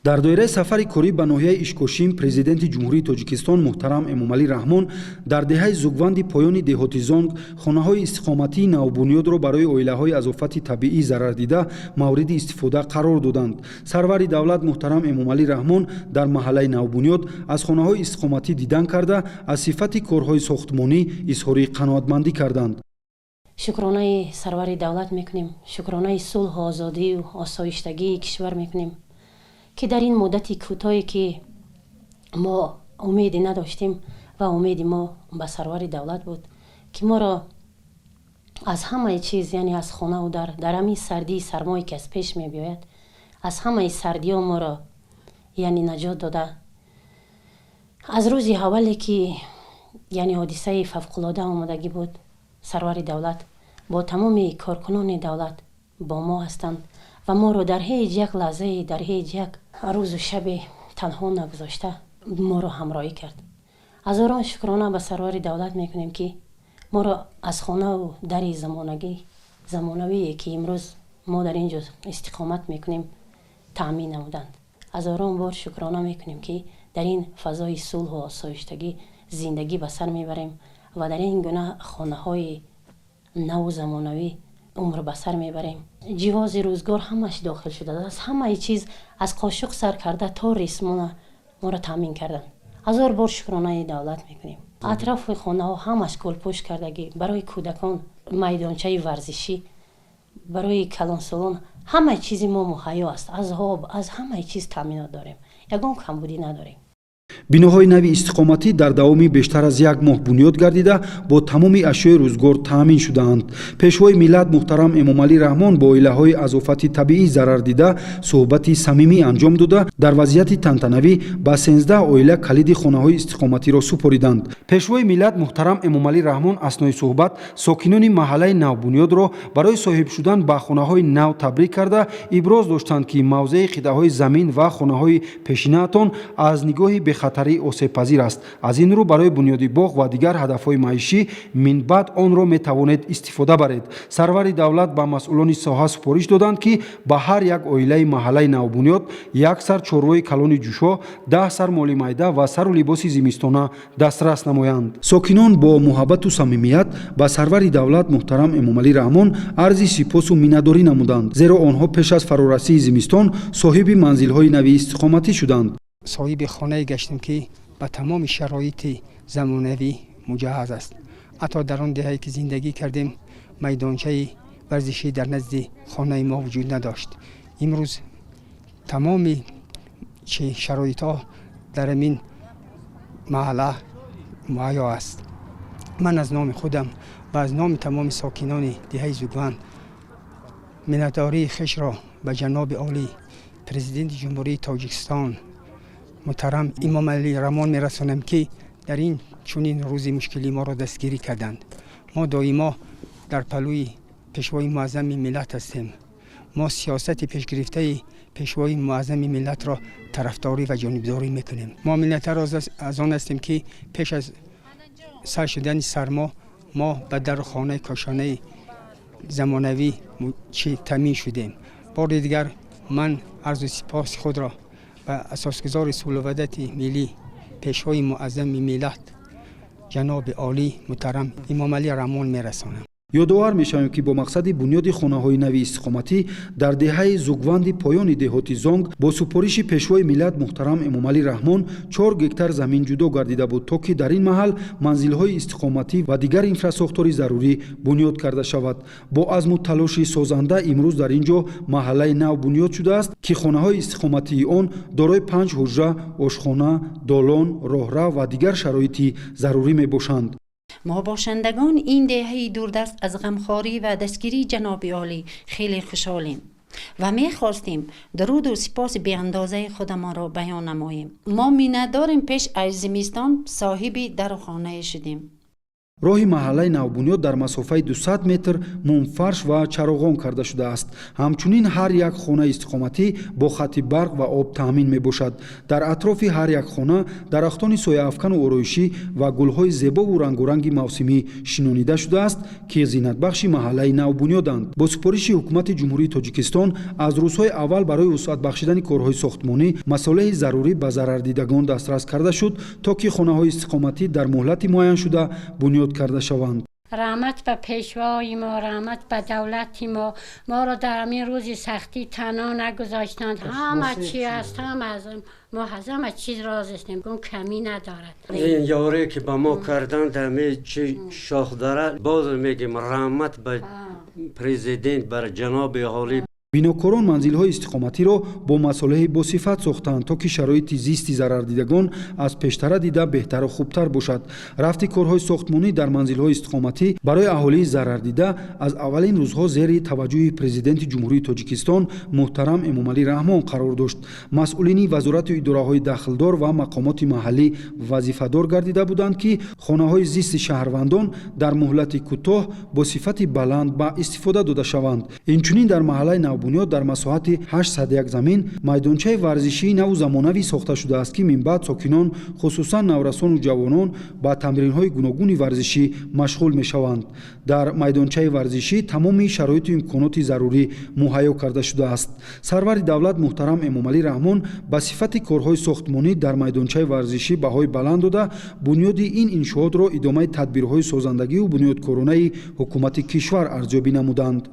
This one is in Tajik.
Дар доираи сафари корӣ ба ноҳияи Ишкошим Президенти Ҷумҳурии Тоҷикистон муҳтарам Эмомалӣ Раҳмон дар деҳаи Зугванди поёни деҳоти Зонг хонаҳои истиқоматии навбунёдро барои оилаҳои аз офати табиӣ зарардида мавриди истифода қарор доданд. Сарвари давлат муҳтарам Эмомалӣ Раҳмон дар маҳаллаи навбунёд аз хонаҳои истиқоматӣ дидан карда, аз сифати корҳои сохтмонӣ изҳори қаноатмандӣ карданд. Шукронаи сарвари давлат мекунем, шукронаи сулҳу озодию осоиштагии кишвар мекунем, ки дар ин муддати кӯтоҳе, ки мо умеде надоштем ва умеди мо ба сарвари давлат буд, ки моро аз ҳамаи чиз, яъне аз хонаву дар, дар ҳамин сардии сармое, ки аз пеш мебиёяд, аз ҳамаи сардиҳо моро, яъне, наҷот дода. Аз рӯзи аввале, ки, яъне, ҳодисаи фавқулода омодагӣ буд, сарвари давлат бо тамоми коркунони давлат бо мо ҳастанд ва моро дар ҳеҷ як лаҳзае, дар ҳеҷ як рӯзу шабе танҳо нагузошта, моро ҳамроҳӣ кард. Ҳазорон шукрона ба сарвари давлат мекунем, ки моро аз хонаву дари замонагӣ, замонавие, ки имрӯз мо дар ин ҷо истиқомат мекунем, таъмин намуданд. Ҳазорон бор шукрона мекунем, ки дар ин фазои сулҳу осоиштагӣ зиндагӣ ба сар мебарем ва дар ин гуна хонаҳои наву замонавӣ умр ба сар мебарем. Ҷиҳози рӯзгор ҳамаш дохил шудааст, ҳамаи чиз, аз қошуқ сар карда то ресмона моро таъмин карданд. Ҳазор бор шукронаи давлат мекунем. Атрофи хонаҳо ҳамаш гулпӯш кардагӣ, барои кӯдакон майдончаи варзишӣ, барои калонсолон ҳамаи чизи мо муҳайё аст. Аз об, аз ҳамаи чиз таъминот дорем, ягон камбудӣ надорем. Биноҳои нави истиқоматӣ дар давоми бештар аз як моҳ бунёд гардида, бо тамоми ашёи рӯзгор таъмин шудаанд. Пешвои миллат муҳтарам Эмомалӣ Раҳмон бо оилаҳои аз офати табиӣ зарардида суҳбати самимӣ анҷом дода, дар вазъияти тантанавӣ ба 13 оила калиди хонаҳои истиқоматиро супориданд. Пешвои миллат муҳтарам Эмомалӣ Раҳмон аснои суҳбат сокинони маҳаллаи навбунёдро барои соҳиб шудан ба хонаҳои нав табрик карда, иброз доштанд, ки мавзеи қитъаҳои замин ва хонаҳои пешинаатон аз нигоҳи бехатарӣ осебпазир аст. Аз ин рӯ барои бунёди боғ ва дигар ҳадафҳои маишӣ минбаъд онро метавонед истифода баред. Сарвари давлат ба масъулони соҳа супориш доданд, ки ба ҳар як оилаи маҳаллаи навбунёд як сар чорвои калони ҷӯшо, 10 сар моли майда ва сару либоси зимистона дастрас намоянд. Сокинон бо муҳаббату самимият ба сарвари давлат муҳтарам Эмомалӣ Раҳмон арзи сипосу миннатдорӣ намуданд, зеро онҳо пеш аз фарорасии зимистон соҳиби манзилҳои нави истиқоматӣ шуданд. Соҳиби хонае гаштем, ки ба тамоми шароити замонавӣ муҷаҳҳаз аст. Ҳатто дар он деҳае, ки зиндагӣ кардем, майдончаи варзишӣ дар назди хонаи мо вуҷуд надошт. Имрӯз тамоми чи шароитҳо дар ҳамин маҳалла муҳайё аст. Ман аз номи худам ва аз номи тамоми сокинони деҳаи Зугванд миннатдории хешро ба ҷаноби олӣ, Президенти Ҷумҳурии Тоҷикистон муҳтарам Имомалӣ Раҳмон мерасонам, ки дар ин чунин рӯзи мушкилӣ моро дастгирӣ карданд. Мо доимо дар паҳлӯи Пешвои муаззами миллат ҳастем. Мо сиёсати пешгирифтаи Пешвои муаззами миллатро тарафдорӣ ва ҷонибдорӣ мекунем. Мо миннатдор аз он ҳастем, ки пеш аз сар шудани сармо мо ба дару хонаи кошонаи замонавӣ чӣ таъмин шудем. Бори дигар ман арзу сипоси худро ба асосгузори сулҳу ваҳдати миллӣ, Пешвои муаззами миллат, ҷаноби олӣ муҳтарам Имомалӣ Раҳмон мерасонам. Ёдовар мешавем, ки бо мақсади бунёди хонаҳои нави истиқоматӣ дар деҳаи Зугванди поёни деҳоти Зонг бо супориши Пешвои миллат муҳтарам Эмомалӣ Раҳмон 4 гектар замин ҷудо гардида буд, то ки дар ин маҳал манзилҳои истиқоматӣ ва дигар инфрасохтори зарурӣ бунёд карда шавад. Бо азму талоши созанда имрӯз дар ин ҷо маҳаллаи нав бунёд шудааст, ки хонаҳои истиқоматии он дорои панҷ ҳуҷра, ошхона, долон, роҳрав ва дигар шароити зарурӣ мебошанд. Мо, бошандагони ин деҳаи дурдаст, аз ғамхорӣ ва дастгирии ҷаноби олӣ хеле хушҳолем ва мехостем дуруду сипоси беандозаи худамонро баён намоем. Мо миннатдорем, пеш аз зимистон соҳиби дару хонае шудем. Роҳи маҳаллаи навбунёд дар масофаи 200 метр мумфарш ва чароғон карда шудааст. Ҳамчунин ҳар як хонаи истиқоматӣ бо хатти барқ ва об таъмин мебошад. Дар атрофи ҳар як хона дарахтони сояафкану ороишӣ ва гулҳои зебову рангоранги мавсимӣ шинонида шудааст, ки зинатбахши маҳаллаи навбунёданд. Бо супориши Ҳукумати Ҷумҳурии Тоҷикистон аз рӯзҳои аввал барои вусъат бахшидани корҳои сохтмонӣ масолеҳи зарурӣ ба зарардидагон дастрас карда шуд, то ки хонаҳои истиқоматӣ дар муҳлати муайяншуда бунёд карда шаванд. Раҳмат ба пешвои мо, раҳмат ба давлати мо. Моро дар ҳамин рӯзи сахтӣ танҳо нагузоштанд. Ҳама чи аст, ҳама аз мо, аз ҳама чиз розӣ ҳастем, гум камӣ надорад. Ин ёре ки ба мо карданд, ҳаме чи шохдара, боз мегем, раҳмат ба президент, бар ҷаноби олӣ. Бинокорон манзилҳои истиқоматиро бо масолеҳи босифат сохтанд, то ки шароити зисти зарардидагон аз пештара дида беҳтару хубтар бошад. Рафти корҳои сохтмонӣ дар манзилҳои истиқоматӣ барои аҳолии зарардида аз аввалин рӯзҳо зери таваҷҷӯҳи Президенти Ҷумҳурии Тоҷикистон муҳтарам Эмомалӣ Раҳмон қарор дошт. Масъулини вазорату идораҳои дахлдор ва мақомоти маҳаллӣ вазифадор гардида буданд, ки хонаҳои зисти шаҳрвандон дар муҳлати кӯтоҳ бо сифати баланд ба истифода дода шаванд. Инчунин дар маҳаллаи навбунёд дар масоҳати 801 замин майдончаи варзишии наву замонавӣ сохта шудааст, ки минбаъд сокинон, хусусан наврасону ҷавонон, ба тамринҳои гуногуни варзишӣ машғул мешаванд. Дар майдончаи варзишӣ тамоми шароиту имконоти зарурӣ муҳайё карда шудааст. Сарвари давлат муҳтарам Эмомалӣ Раҳмон ба сифати корҳои сохтмонӣ дар майдончаи варзишӣ баҳои баланд дода, бунёди ин иншоотро идомаи тадбирҳои созандагию бунёдкоронаи ҳукумати кишвар арзёбӣ намуданд.